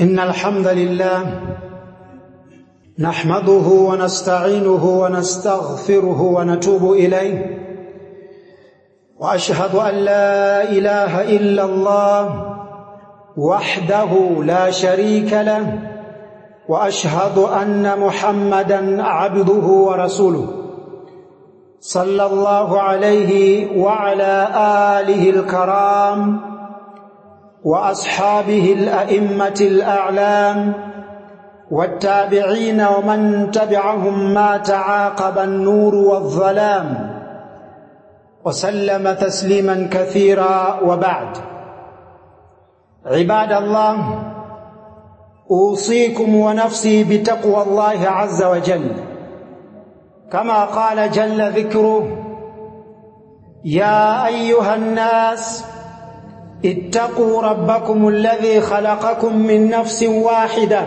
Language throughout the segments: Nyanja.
إن الحمد لله نحمده ونستعينه ونستغفره ونتوب إليه وأشهد أن لا إله إلا الله وحده لا شريك له وأشهد أن محمدا عبده ورسوله صلى الله عليه وعلى آله الكرام وأصحابه الأئمة الأعلام والتابعين ومن تبعهم ما تعاقب النور والظلام وسلم تسليما كثيرا وبعد. عباد الله، أوصيكم ونفسي بتقوى الله عز وجل، كما قال جل ذكره: يا أيها الناس اتقوا ربكم الذي خلقكم من نفس واحدة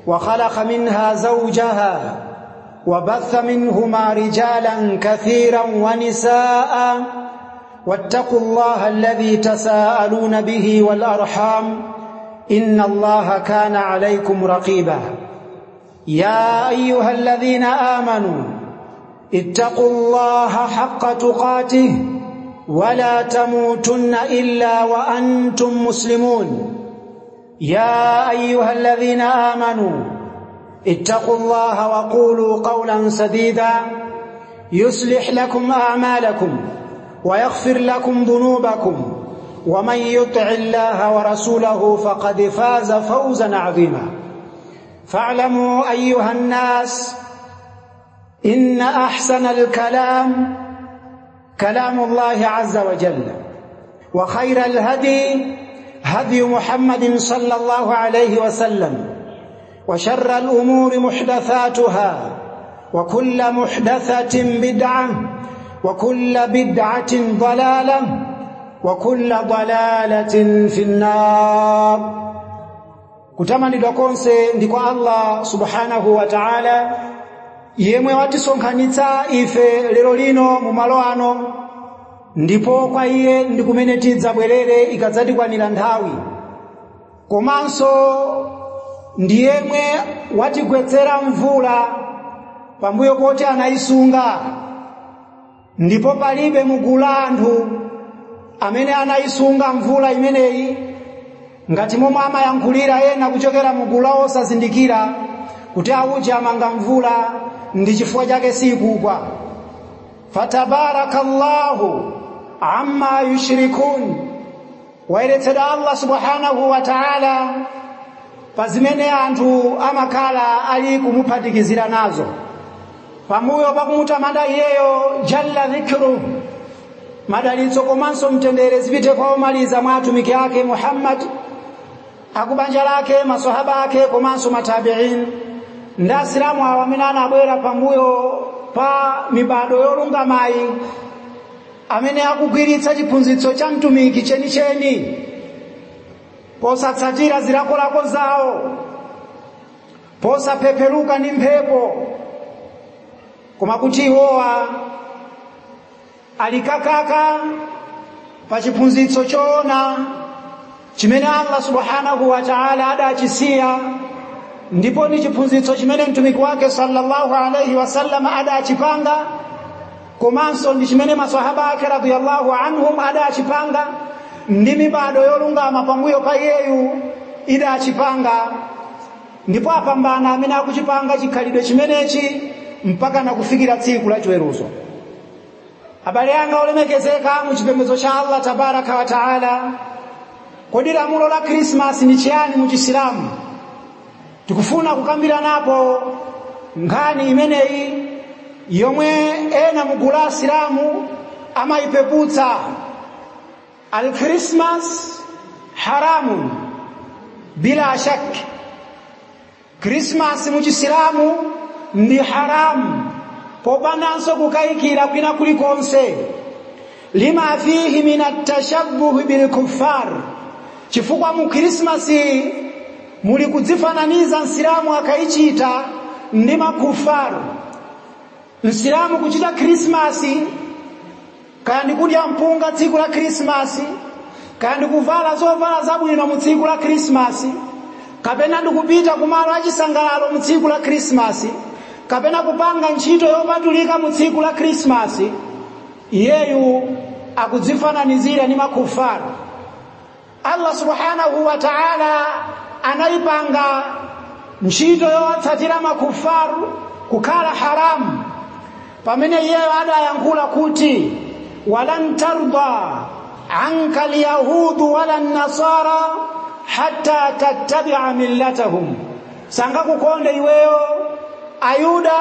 وخلق منها زوجها وبث منهما رجالا كثيرا ونساء واتقوا الله الذي تساءلون به والأرحام إن الله كان عليكم رقيبا. يا أيها الذين آمنوا اتقوا الله حق تقاته ولا تموتن إلا وأنتم مسلمون. يا أيها الذين آمنوا اتقوا الله وقولوا قولا سديدا يصلح لكم أعمالكم ويغفر لكم ذنوبكم ومن يطع الله ورسوله فقد فاز فوزا عظيما. فاعلموا أيها الناس إن أحسن الكلام كلام الله عز وجل، وخير الهدي هدي محمد صلى الله عليه وسلم، وشر الأمور محدثاتها، وكل محدثة بدعة، وكل بدعة ضلالة، وكل ضلالة في النار. Kutamandidwa konse ndi kwa Allah subhanahu wa ta'ala, yemwe watisonkhanitsa ife lero lino mu malo ano, ndipo kwa iye ndi kumene tidzabwerere ikadzatikwanira nthawi. Komanso ndi yemwe watigwetsera mvula pambuyo poti anayisunga, ndipo palibe mugulu la anthu amene anayisunga mvula imeneyi ngati momwe amayankhulira ena kuchokera mugulu la osazindikira kuti auja amanga mvula ndi chifukwa chake sikugwa. Fatabarakallahu amma yushrikun, wayeretsedwa Allah subhanahu wa ta'ala pa zimene anthu amakhala ali kumuphatikizira nazo. Pambuyo pakumutamanda iyeyo jalla dhikru, madalitso komanso mtendere zipite kwa omaliza mwa atumiki ake Muhammad, akubanja lake, maswahaba ake komanso matabi'in ndi asilamu awo amene anabwera pambuyo pa mibado yolungamayi, amene akugwiritsa chiphunzitso cha mtumiki chenicheni posatsatira zilakolako zawo, posapeperuka ndi mphepo, koma kuti iwowa alikakaka pa chiphunzitso choona chimene Allah subhanahu wa ta'ala adachisiya, ndipo ni chiphunzitso chimene mtumiki wake sallallahu alayhi wasallam adachipanga, komanso ndi chimene maswahaba ake radhiyallahu anhum adachipanga, ndi mibado yolungama pambuyo pa iyeyu idachipanga. Ndipo apambana amene akuchipanga chikhalidwe chimenechi mpaka nakufikira tsiku la chiweruzo. Abale anga olemekezeka mu chipembedzo cha Allah tabaraka wa taala, kodi lamulo la Krismasi ni chiyani mu Chisilamu? Tikufuna kukambira napo nkhani imeneyi yomwe ena mugulu la Asilamu amayipeputsa. Al-Christmas haramun bila shak, Christmas mu Chisilamu ndi haramu popandanso kukayikira kwina kulikonse. Lima fihi min at-tashabbuh bil kuffar, chifukwa mu Krismasi muli kudzifananiza Msilamu akaichita ndi makufaru. Msilamu kuchita Krismasi, kaya ndi kudya mpunga tsiku la Krismasi, kaya ndi kuvala zovala zabwino mu tsiku la Krismasi, kapena ndikupita kumalo achisangalalo mu tsiku la Krismasi, kapena kupanga ntchito yopatulika mu tsiku la Krismasi, iyeyu akudzifananizira ndi makufaru. Allah subhanahu wa ta'ala anayipanga ntchito yowatsatira makufaru kukhala haramu, pamene iyeyo adayankhula kuti walan tarda anka alyahudu wala nasara hatta tattabi'a millatahum, sangakukonde iweyo Ayuda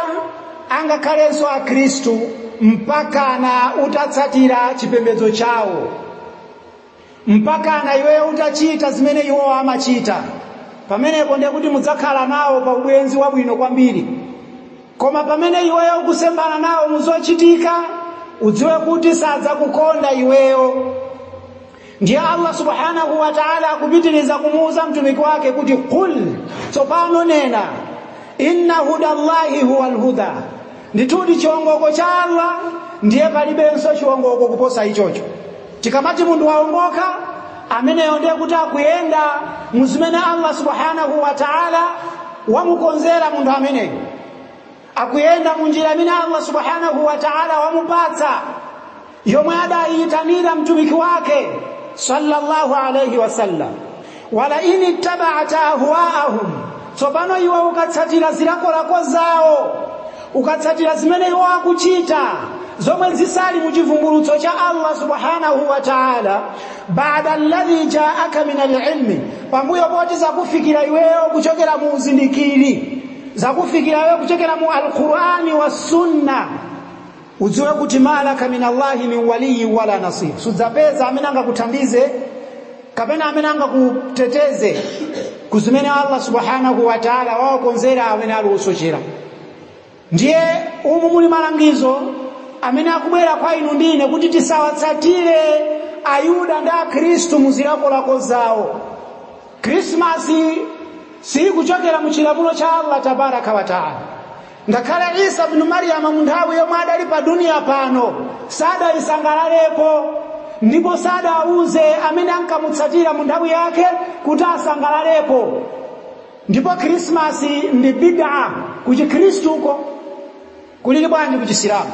angakhalenso Akhristu mpakana utatsatira chipembedzo chawo, mpakana iweyo utachita zimene iwo amachita. Pamenepo ndiye kuti mudzakhala nawo pa ubwenzi wabwino kwambiri. Koma pamene iweyo ukusembana nawo muzochitika, udziwe kuti sadzakukonda iweyo. Ndiye Allah subhanahu wa ta'ala akupitiriza kumuuza mtumiki wake kuti qul, tsopano nena, inna hudallahi huwal huda, ndithudi chiwongoko cha Allah ndiye palibenso chiwongoko kuposa ichocho. Tikamati munthu waongoka, ameneyo ndiye kuti akuyenda muzimene Allah subhanahu wa ta'ala wamukonzera munthu ameneyo, akuyenda munjira imene Allah subhanahu wa ta'ala wamupatsa, yomwe adayitanira mtumiki wake sallallahu alayhi wasallam. Wala in ittaba'ta ahwa'ahum, tsopano iwe ukatsatira zilakolako zawo, ukatsatira zimene iwo akuchita zomwe zisali muchivumbulutso cha Allah subhanahu wa ta'ala, ba'da alladhi ja'aka min al-ilmi, pambuyo poti zakufikira iweyo kuchokera mu uzindikiri, zakufikira iweyo kuchokera mu al-Qur'ani wa sunna, udziwe kuti malaka min Allahi min waliyi wala nasir, sudzapeza amene angakuthandize kapena amene angakuteteze kuzimene Allah subhanahu wa ta'ala wawakonzera amene ali osochera. Ndiye umu muli malangizo amene akubwera kwa inu ndine kuti tisawatsatire Ayuda ndi Akhristu muzilakolako zawo. Krismasi sikuchokera mu chilamulo cha Allah tabaraka wa ta'ala. Ngakhale Isa ibn Maryama mu nthawi yomwe adali pa dunia pano sadayisangalalepo, ndipo sadauze amene ankamutsatira mu nthawi yake kuti asangalalepo. Ndipo Krismasi ndi bid'a ku Chikhristuko, kulili bwanji ku Chisilamu,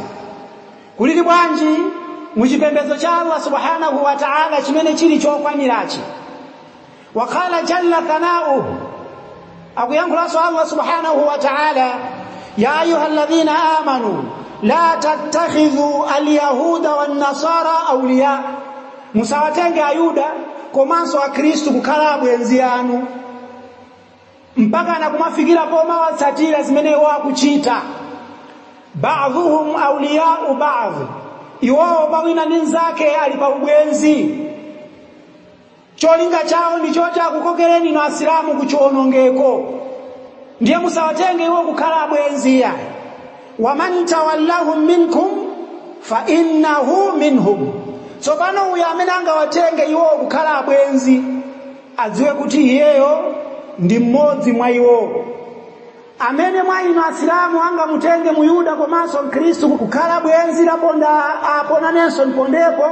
kulili bwanji muchipembedzo cha Allah subhanahu wa ta'ala chimene chili chokwanirachi. Wakhala jalla thana'uhu, akuyankhulanso Allah subhanahu wa ta'ala, ya ayuha alladhina amanu la tattakhidhu alyahuda wan-nasara awliya, musawatenge Ayuda komanso Akhristu kukhala abwenzi anu, mpaka nakumafikira poma watsatira zimene iwo akuchita. Ba'dhuhum awliya'u ba'd, iwowo pawina ndi nzake ali pa ubwenzi. Cholinga chawo ndi choti akukokereni inu Asilamu kuchiwonongeko, ndiye musawatenge iwo kukhala abwenzi yayi. Waman tawallahum minkum fa innahu minhum, tsopano uyo amene angawatenge iwo kukhala abwenzi adziwe kuti iyeyo ndi mmodzi mwa iwo. Amene mwa inu Asilamu angamutenge Muyuda komanso Mkhristu kukhala bwenzi laponda apo nanenso mpondepo,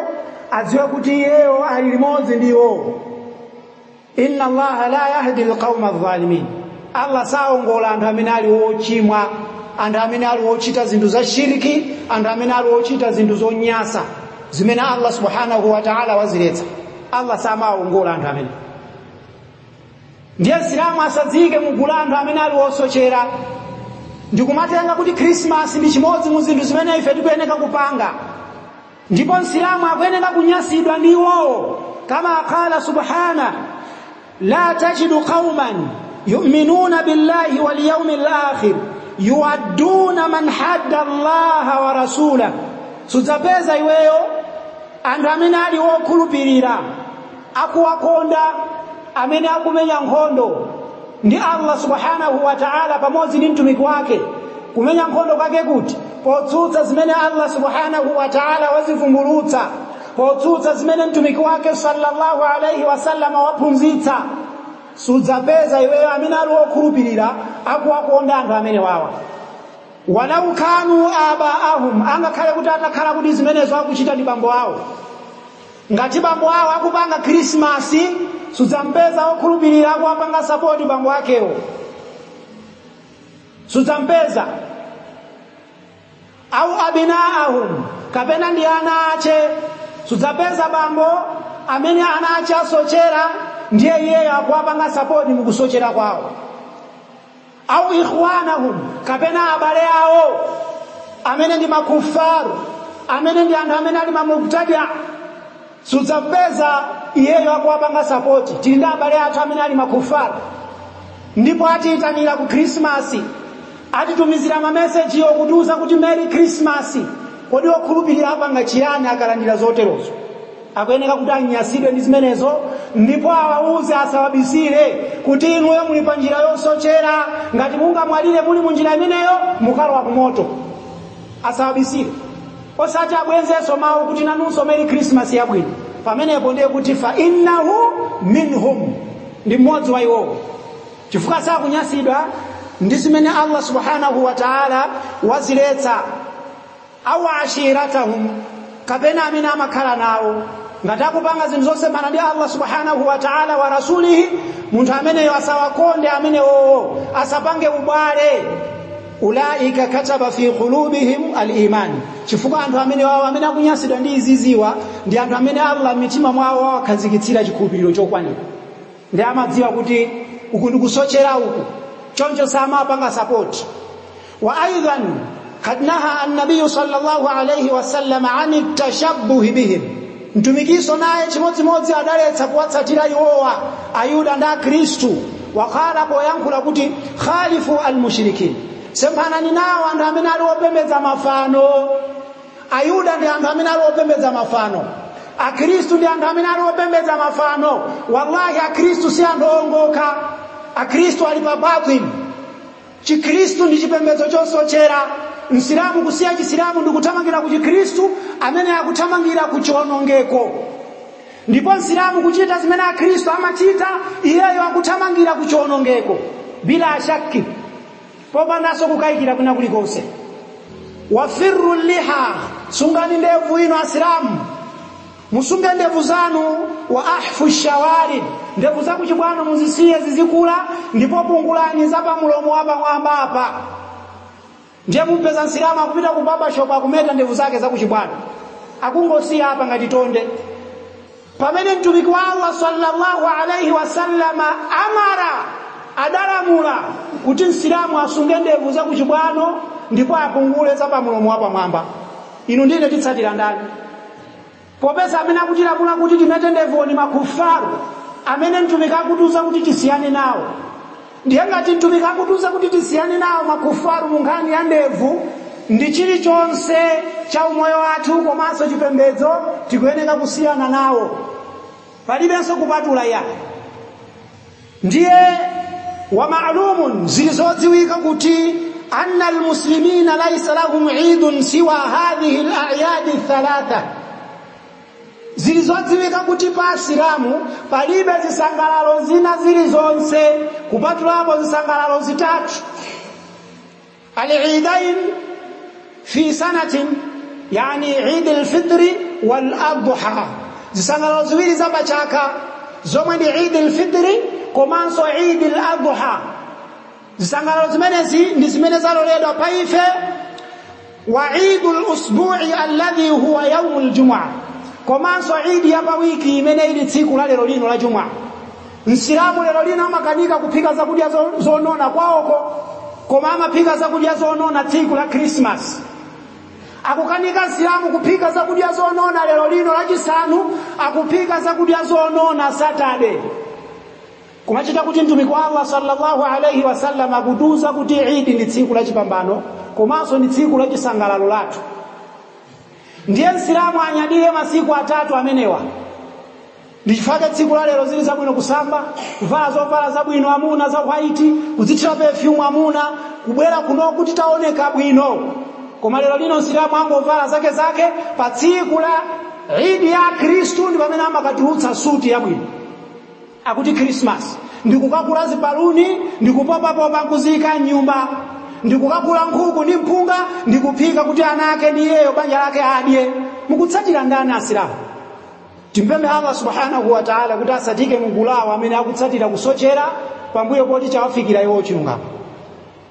adziwe kuti iyeyo ali limodzi ndi iwo. Inna Allaha la yahdi alqauma adh-dhalimin, Allah saongola anthu amene ali wochimwa, anthu amene ali wochita zinthu za shiriki, anthu amene ali wochita zinthu zonyasa zimene Allah subhanahu wa ta'ala waziletsa. Allah samaongola anthu amene. Ndiye Msilamu asadzike mugulu anthu amene ali wosochera ndikumatenga kuti Krismasi ndi chimodzi mu zinthu zimene ife tikuyeneka kupanga. Ndipo Msilamu akuyeneka kunyasidwa ndi iwowo, kama qala subhana la tajidu qauman yu'minuna billahi wal yawmil akhir yuwadduna man hadda Allaha wa rasulahu, sudzapeza iweyo anthu amene ali wokhulupirira akuwakonda amene akumenya nkhondo ndi Allah subhanahu wa ta'ala pamodzi ndi mtumiki wake. Kumenya nkhondo kwake kuti potsutsa zimene Allah subhanahu wa ta'ala wazivumbulutsa, potsutsa zimene mtumiki wake sallallahu alayhi wasallam waphunzitsa. Sudzapeza iweyo amene ali wokhulupirira akuwakonda anthu amene wawa. Walau kanu abaahum, angakhale kuti atakhala kuti zimenezo akuchita ndi bambo awo. Ngati bambo awo akupanga Krismasi, Sudzampeza okhulupirira akuwapanga sapoti bambo akewo, sudzampeza. Au abinaahum, kapena ndi ana ache. Sudzapeza bambo amene ana ache asochera, ndiye iyeyo akuwapanga sapoti mukusochera kwawo. Au ikhwanahum, kapena abale awo amene ndi makufaru, amene ndi anthu amene ali mamubtadia, sudzapeza iyeyo akuwapanga sapoti. Tili ndi abale athu amene ali makufaru, ndipo atiyitanira ku Krismasi, atitumizira mameseji okutiuza kuti Merry Christmas. Kodi okhulupirira apanga chiyani akalandira zoterozo? Akuyeneka kuti anyasidwe ndi zimenezo, ndipo awauze, asawabisire kuti inuyo muli pa njira yosochera, ngati mungamwalire muli mu njira imeneyo mukalowa ku moto. Asawabisire, osati abwenzenso mawu kuti nanunso Merry Christmas yabwino. Pamenepo ndiye kuti fa innahu minhum, ndi mmodzi wa iwowo, chifukwa sakunyasidwa ndi zimene Allah subhanahu wa ta'ala waziletsa. Au ashiratahum, kapena amene amakhala nawo, ngati akupanga zinthu zosemphana ndi Allah subhanahu wa ta'ala wa rasulihi, munthu ameneyo asawakonde amenewowo, asapange ubale. Ulaika kataba fi qulubihim al-iman, chifukwa anthu amene wawo amene akunyasidwa ndi iziziwa ndi anthu amene Allah m'mitima mwawo wawakhazikitsira chikhulupiriro chokwanira, ndi amadziwa kuti uku ndikusochera uku, choncho samapanga sapoti. Wa aidan kad naha annabiyu sallallahu alayhi wasallam ani tashabbuhi bihim, mtumikiso naye chimodzimodzi adaletsa kuwatsatira iwowa Ayuda ndi Akhristu. Wakhala poyankhula kuti khalifu almushrikin, semphanani nawo anthu amene ali opembedza mafano. Ayuda ndi anthu amene ali opembedza mafano, Akhristu ndi anthu amene ali opembedza mafano. Wallahi, Akhristu si anthu owongoka, Akhristu ali pa batil. Chikhristu ndi chipembedzo chosochera. Msilamu kusiya Chisilamu ndi kuthamangira ku Chikhristu, amene akuthamangira ku chiwonongeko. Ndipo Msilamu kuchita zimene Akhristu amachita, iyeyo akuthamangira ku chiwonongeko bila shakki, popandanso kukayikira kwina kulikonse. Wafirru liha, sungani ndevu ino Asilamu, musunge ndevu zanu. Wa ahfu shawarib, ndevu zakuchibwano muzisiye zizikula, ndipo pungulani za pamulomo wapamwamba apa. Ndiye mumpeza Msilamu akupita ku barbershop akumeta ndevu zake zakuchibwano, akungosiya apa ngati tonde, pamene Mtumiki wa Allah sallallahu alaihi wasallama amara, adalamula kuti Msilamu asunge ndevu zakuchibwano ndipo apungule za pamulomo wapamwamba. Inu ndine titsatira ndani? Popeza amene akutilamula kuti timete ndevuwo ni makufaru amene Mtumiki akutiuza kuti tisiyane nawo. Ndiye ngati Mtumiki akutiuza kuti tisiyane nawo makufaru mu nkhani ya ndevu ndi chilichonse cha umoyo wathu komanso chipembedzo, tikuyeneka kusiyana nawo, palibenso kupatula ya. Ndiye wa maalumun, zili zodziwika kuti anna almuslimina laisa lahum idun siwa hadhihi alayadi thalatha. Zili zodziwika kuti pa Asilamu palibe zisangalalo zina zilizonse kupatulapo zisangalalo zitatu: al-idain fi sanatin, yani Eid al-Fitri wal Adha, zisangalalo ziwiri za pachaka zomwe ndi Eid al-Fitri komanso Eid al-Adha. Zisangalalo zimenezi ndi zimene zaloledwa pa ife. Wa Eid al-usbu'i alladhi huwa yawm al-jum'a, komanso Eid ya pawiki imene ili tsiku la lero lino la Jum'a. Msilamu lero lino amakanika kuphika zakudya zonona kwawoko, koma amaphika zakudya zonona tsiku la Christmas. Akukanika Msilamu kuphika zakudya zonona lero lino Lachisanu, akuphika zakudya zonona Saturday. Kumachita kuti Mtumiki wa Allah sallallahu alaihi wasallam akutiuza kuti Idi ndi tsiku la chipambano komanso ndi tsiku la chisangalalo lathu. Ndiye Msilamu anyadire masiku atatu amenewa. Ndichifukwa tsiku la lero zili zabwino kusamba, kuvala zovala zabwino amuna za white, kuzithira perfume amuna, kubwera kuno kuti taoneka bwino. Koma lero lino Msilamu angovala zake zake. Pa tsiku la Idi ya Khristu ndi pamene amakatulutsa suti yabwino akuti Christmas, ndikukagula zibaluni, ndikupopapopa nkuziyika mnyumba, ndikukagula nkhuku ndi mpunga, ndikuphika kuti ana ake ndi iyeyo banja lake adye. Mukutsatira ndani Asilamu? Timpemphe Allah subhanahu wa ta'ala kuti asatike mugulawo amene akutsatira kusochera pambuyo poti chawafikira iwo chilungamo.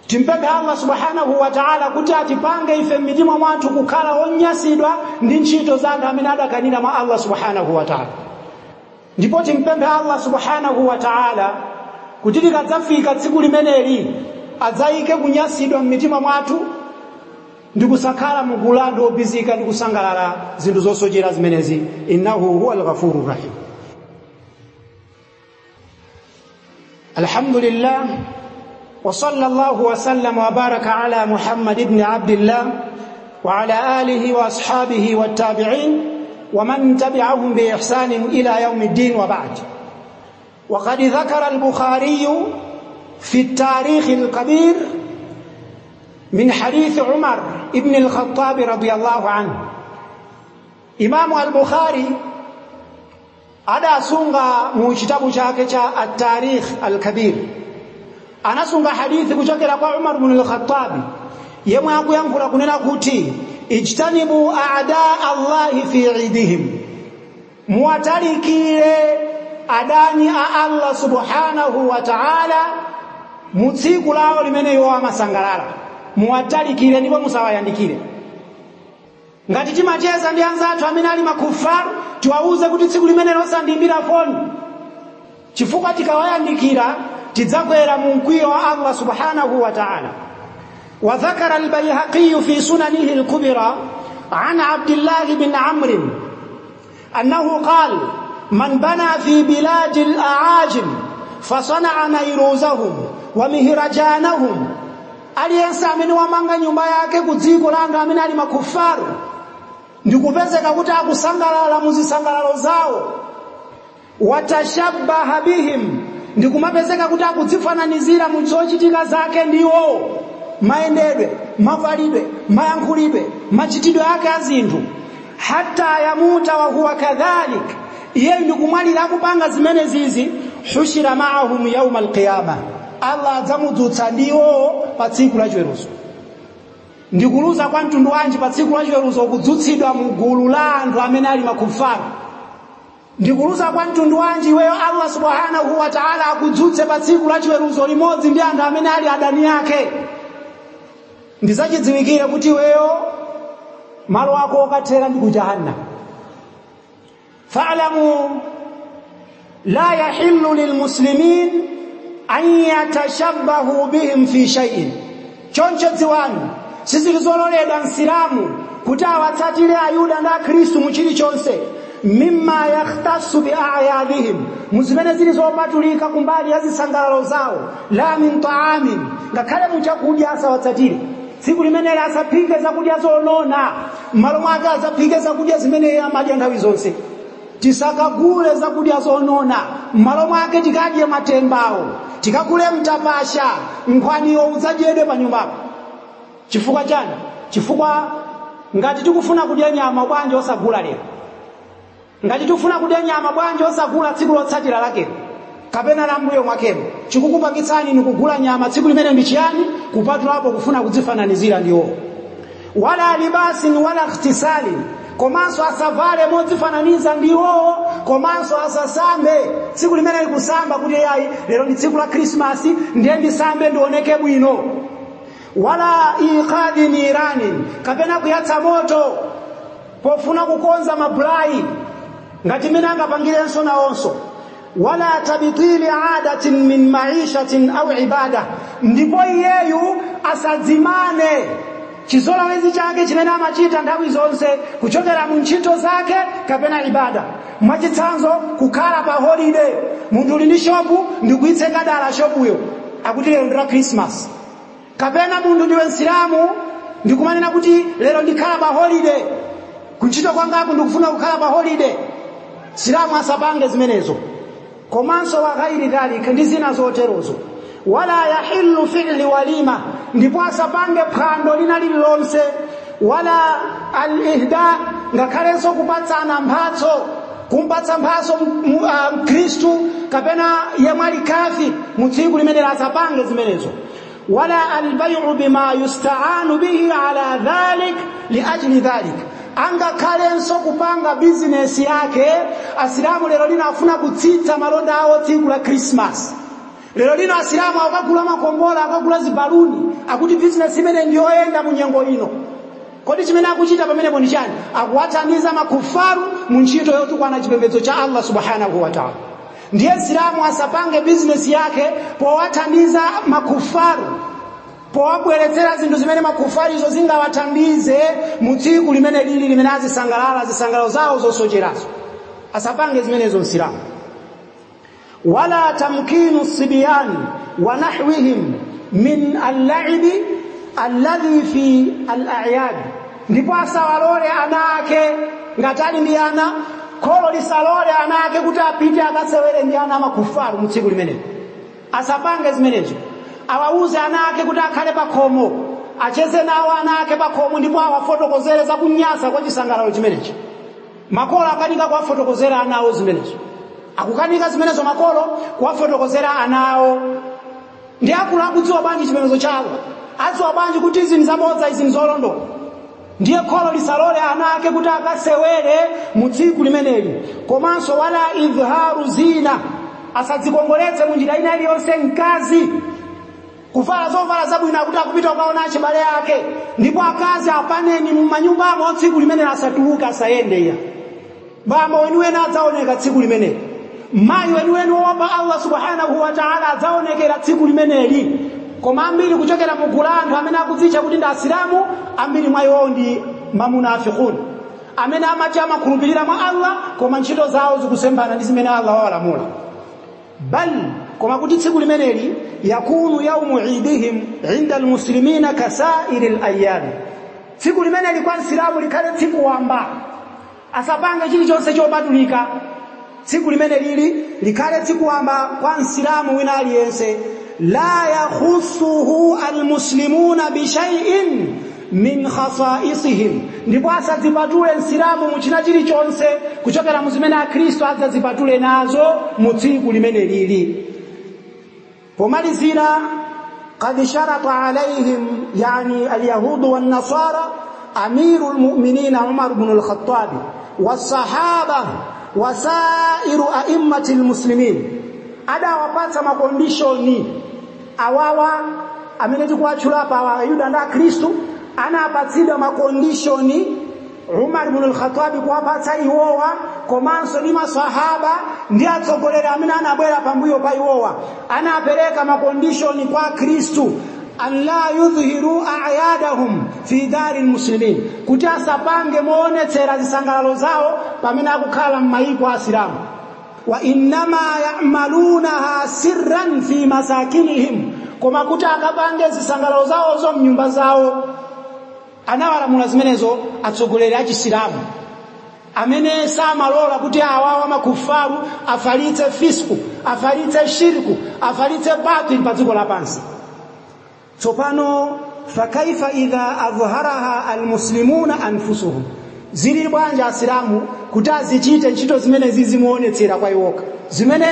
Timpemphe Allah subhanahu wa ta'ala kuti atipange ife m'mitima mwathu kukhala onyasidwa ndi ntchito za anthu amene adakanira mwa Allah subhanahu wa ta'ala. Ndipo timpemphe Allah subhanahu wa ta'ala kuti tikadzafika tsiku limeneli adzayike kunyasidwa m'mitima mwathu ndi kusakhala mugulando obizika ndi kusangalala zinthu zosochera zimenezi. Innahu huwa al-ghafurur rahim. Alhamdulillah wa sallallahu wa sallama wa baraka ala Muhammad ibn Abdillah wa ala alihi wa ashabihi wat tabi'in wa man tabi'ahum bi ihsanin ila yawmiddin wa ba'd. Wa qad dhakara al-Bukhari fi at-tarikh al-kabir من حديث عمر ابن الخطاب رضي الله عنه. Imamu al-Bukhari adasunga mu chitabu chake cha at-Tarikh al-Kabir, anasunga hadithi kuchokera kwa Umar ibn al-Khattab yemwe akuyankhula kunena kuti ijtanibu a'da Allahi fi idihim, muwatalikire adani a Allah subhanahu wa ta'ala mu tsiku lawo limene iwo amasangalala. Muwatalikire ndipo musawayandikire. Ngati timacheza ndi anzathu amene ali makufaru, tiwauze kuti tsiku limene losandiimbira foni, chifukwa tikawayandikira tidzakwera mu mkwiyo wa Allah subhanahu wa ta'ala. Wa dhakara al-Bayhaqi fi sunanihi al-kubra an Abdullah bin Amr annahu qala man bana fi biladi al-a'ajim fasana'a nayruzahum wa mihrajanahum, aliyense amene wamanga nyumba yake ku dziko la anthu amene ali makufaru ndikupezeka kuti akusangalala muzisangalalo zawo, watashabbaha bihim, ndikumapezeka kuti akudzifananizira mu zochitika zake ndiwo mayendedwe, mavalidwe, mayankhulidwe, machitidwe ake a zinthu, hatta yamuta wa huwa kadhalik, iyeyu ndikumwalira akupanga zimene zizi, hushira ma'ahum yawma al-qiyamah, Allah adzamudzutsa ndiwo pa tsiku la chiweruzo. Ndikuluza kwa mtundu wanji pa tsiku la chiweruzo kudzutsidwa mu gulu la anthu amene ali makufaru? Ndikuluza kwa mtundu wanji iweyo Allah subhanahu wa ta'ala akudzutse pa tsiku la chiweruzo limodzi ndi anthu amene ali adani ake? Ndizachidziwikire kuti iweyo malo ako okathera ndi ku jahannam. Fa'lamu la yahillu lilmuslimin an yatashabbahu bihim fi shay'in, choncho dziwani sizilizololedwa Msilamu kuti awatsatire Ayuda ndi Akhristu mu chilichonse, mimma yakhtassu bi a'yadihim, muzimene zili zopatulika kumbali ya zisangalalo zawo, la min ta'amin, ngakhale muchakudya asawatsatire. Tsiku limeneli asaphike zakudya zonona, m'malo mwake asaphike zakudya zimene amadya nthawi zonse. Tisakagule zakudya zonona, m'malo mwake tikadye matembawo, tikagule mtapasha, nkhwaniwo udzadyedwe pa nyumbapo. Chifukwa chani? Chifukwa ngati tikufuna kudya nyama bwanji osagula lero? Ngati tikufuna kudya nyama bwanji osagula tsiku lotsatira lakelo kapena la mbuyo mwakelo? Chikukupangitsani ni kugula nyama tsiku limene ndi chiyani? Kupatulapo kufuna kudzifananizira ndiwo. Wala libasin wala ikhtisalin, komanso asavale modzifananiza ndiwo, komanso asasambe tsiku limene likusamba kuti yayi lero ndi tsiku la Krismasi ndiye ndisambe ndioneke bwino. Wala iqadi nirani, kapena kuyatsa moto pofuna kukonza mabulayi ngati mene angapangirenso nawonso. Wala tabtili adatin min maishatin au ibada, ndipo iyeyu asadzimane chizolowezi chake chimene amachita nthawi zonse kuchokera mu ntchito zake kapena ibada. Mwachitsanzo, kukhala pa holiday, munthu uli ndi shopu ndikuitseka dala shopuyo akuti lero ndi la Christmas, kapena munthu ndiwe Msilamu ndikumanena kuti lero ndikhala pa holiday, kuntchito kwangaku ndikufuna kukhala pa holiday. Silamu asapange zimenezo. Komanso wa ghairi dhalika, ndi zina zoterozo. Wala yahillu fi'li walima, ndipo asapange phwando lina lililonse. Wala al-ihda, ngakhalenso kupatsana mphatso, kumpatsa mphatso Mkhristu kapena yemwe ali kafiri mu tsiku limene asapange zimenezo. Wala albay'u bima yusta'anu bihi ala dhalik li ajli dhalik, Angakhalenso kupanga bizinesi yake. Asilamu lero lino afuna kutsitsa malonda awo tsiku la Krismasi. Lero lino asilamu akagula makombola, akagula zibaluni, akuti bizinesi imene ndiyoyenda mu nyengo ino. Kodi chimene akuchita pamenepo ndi chani? Akuwathandiza makufaru mu ntchito yotukwana chipembedzo cha Allah subhanahu wa ta'ala. Ndiye Msilamu asapange bizinesi yake powathandiza makufaru, powabweretsera zinthu zimene makufaru izo zingawathandize mu tsiku limene lili limene azisangalala zisangalalo zawo zosocherazo. Asapange zimenezo Msilamu. Wala tamkinu sibiyani wa nahwihim min al-la'ibi alladhi fi al-a'yad, ndipo asawalole ana ake ngati ali ndi ana, kholo lisalole ana ake kuti apite akasewere ndi ana amakufaru mu tsiku limenelo. Asapange zimenezo. Awauze ana ake kuti akhale pakhomo, acheze nawo ana ake pakhomo, ndipo awafotokozere za kunyasa kwa chisangalalo chimenechi. Makolo akanika kuwafotokozera ana awo zimenezo, akukanika zimenezo makolo kuwafotokozera ana awo. Ndi akulu akudziwa bwanji chipembedzo chawo? Adziwa bwanji kuti izi nzabodza, izi nzolondola? Ndiye kholo lisalole ana ake kuti akasewere mu tsiku limeneli. Komanso wala idharu zina, asadzikongoletse mu njira ina iliyonse mkazi, kuvala zovala zabwino akuti akupita kukaona achibale ake. Ndipo akazi apaneni mumanyumbamo tsiku limeneli, asatuluke, asayende iya. Bambo weniweni adzaoneka tsiku limeneli, mayi weniweni woopa Allah subhanahu wa ta'ala adzaonekera tsiku limeneli. Koma ambiri kuchokera mugulu anthu amene akudzitcha kuti ndi asilamu, ambiri mwa iwowo ndi mamunafiqun, amene amati amakhulupirira mwa Allah koma ntchito zawo zikusemphana ndi zimene Allah wawalamula. Bal koma kuti tsiku limeneli yakunu yaumu idihim inda almuslimina kasairi alayami, tsiku limeneli kwa msilamu likhale tsiku wamba, asapange chilichonse chopatulika. Tsiku limene lili likhale tsiku wamba kwa msilamu wina aliyense. La yakhusuhu almuslimuna bishaiin min khasaisihim, ndipo asadzipatule msilamu muchina chilichonse kuchokera mu zimene akhristu adzadzipatule nazo mu tsiku limene lili. Pomalizira, qad sharata alaihim, yani alyahudu wannasara, amiru lmuminina Umar bnu lkhatabi wasahaba wasairu aimmati lmuslimin, adawapatsa makondishoni awawa amene tikuwatchula apa Ayuda ndi Akhristu. Anapatsidwa makondishoni Umar ibn al-Khattab kuwapatsa iwowa, komanso ndi masahaba ndi atsogoleri amene anabwera pambuyo pa iwowa. Anapereka makondishoni kwa Akhristu, an la yudhhiru a'yadahum fi dari lmuslimin, kuti asapange moonetsera zisangalalo zawo pamene akukhala m'mayiko a Asilamu. Wa innama ya'malunaha sirran fi masakinihim, koma kuti akapange zisangalalo zawozo mnyumba zawo. Anawalamula zimenezo atsogoleri a Chisilamu amene samalola kuti awawa makufaru afalitse fisku, afalitse shirku, afalitse batil pa dziko lapansi. Tsopano fakaifa idha adhharaha almuslimuna anfusuhum, zili bwanji asilamu kuti azichite ntchito zimene zizimuonetsera kwa iwoka, zimene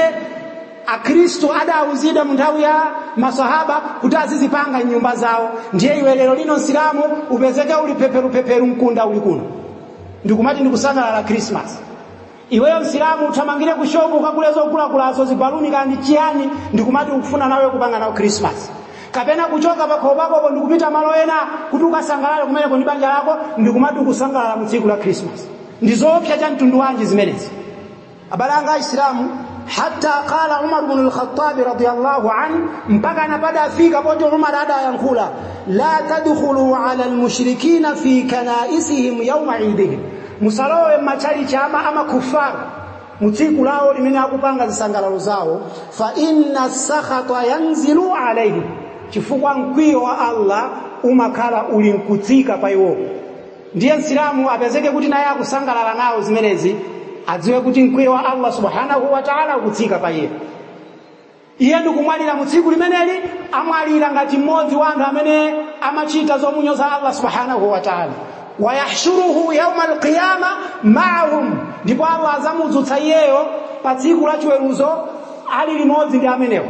akhristu adawuzidwa mu nthawi ya masahaba kuti azizipanga nyumba zawo. Ndiye iwe lero lino msilamu upezeke uli pheperupheperu mkunda uli kuno ndikumati ndikusangalala Krismasi. Iweyo msilamu uthamangire ku shopu ukagule zogulagulazo zibaluni kandi chiyani, ndikumati ukufuna nawe kupanga nawo Krismasi. Kapena kuchoka pakhomo pakopo ndikupita malo ena kuti ukasangalale kumeneko ndi banja lako, ndikumati ukusangalala mu tsiku la Krismasi. Ndi zoopsa cha mtundu wanji zimenezi? Abale anga Aisilamu, hatta qala Umar ibn al-Khattab radiyallahu anhu, mpaka anapada afika poti Umar adayankhula, la tadkhulu ala al-mushrikina fi kanaisihim yawma idihim, musalowe m'matchalichi amakufaru mu tsiku lawo limene akupanga zisangalalo zawo. Fa inna sakhata yanzilu alaihim, chifukwa mkwiyo wa Allah umakhala uli nkutsika pa iwo. Ndiye msilamu apezeke kuti naye akusangalala nawo zimenezi, adziwe kuti mkwiyo wa Allah subhanahu wa ta'ala ukutsika pa iye. Iye ndikumwalira mu tsiku limeneli, amwalira ngati mmodzi wa anthu amene amachita zomunyoza Allah subhanahu wa ta'ala. Wayahshuruhu yauma alqiyama ma'ahum, ndipo Allah azamudzutsa iyeyo pa tsiku la chiweruzo ali limodzi ndi amenewo.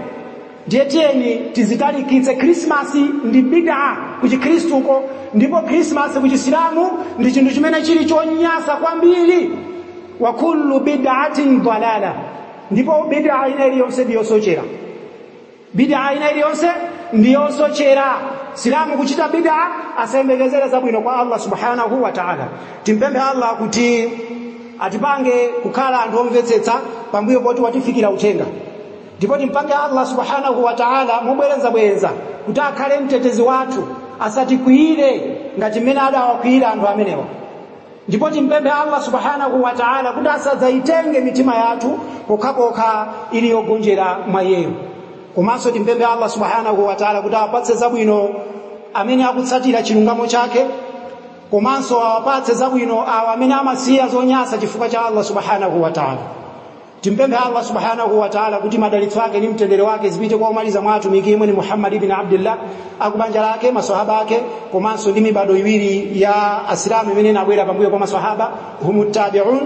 Ndiye tiyeni tizitalikitse. Krismasi ndi bidaa ku chikhristuko, ndipo Krismasi ku chisilamu ndi chinthu chimene chili chonyasa kwambiri. Wa kullu bid'atin dalala, ndipo bid'a ina iliyonse ndiyosochera. Bid'a ina iliyonse ndiyosochera. Silamu kuchita bid'a asayembekezere zabwino kwa Allah subhanahu wa ta'ala. Timpemphe Allah kuti atipange kukhala anthu omvetsetsa pambuyo poti watifikira uthenga, ndipo timpange Allah subhanahu wa ta'ala mobwerezabwereza kuti akhale mtetezi wathu, asatikwiyire ngati mmene adawakwiyira anthu amenewa. Ndipo timpemphe Allah subhanahu wa ta'ala kuti asadzayitenge mitima yathu pokhapokha ili yogonjera mwa iyeyo. Komanso timpemphe Allah subhanahu wa ta'ala kuti awapatse zabwino amene akutsatira chilungamo chake, komanso awapatse zabwino awo amene amasiya zonyasa chifukwa cha Allah subhanahu wa ta'ala. Timpemphe Allah subhanahu wa ta'ala kuti madalitso ake ndi mtendere wake zipite kwa omaliza mwa atumiki imwe ni Muhammad ibn Abdullah, akubanja lake, maswahaba ake, komanso ndi mibado iwiri ya asilamu imene inabwera pambuyo pa maswahaba, humu tabi'un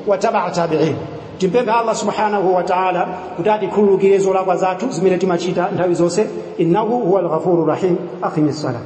wa tabi'a tabi'in. Timpemphe Allah subhanahu wa ta'ala kuti atikhululukire zolakwa zathu zimene timachita nthawi zonse. Innahu huwal ghafurur rahim. Aqimis salah.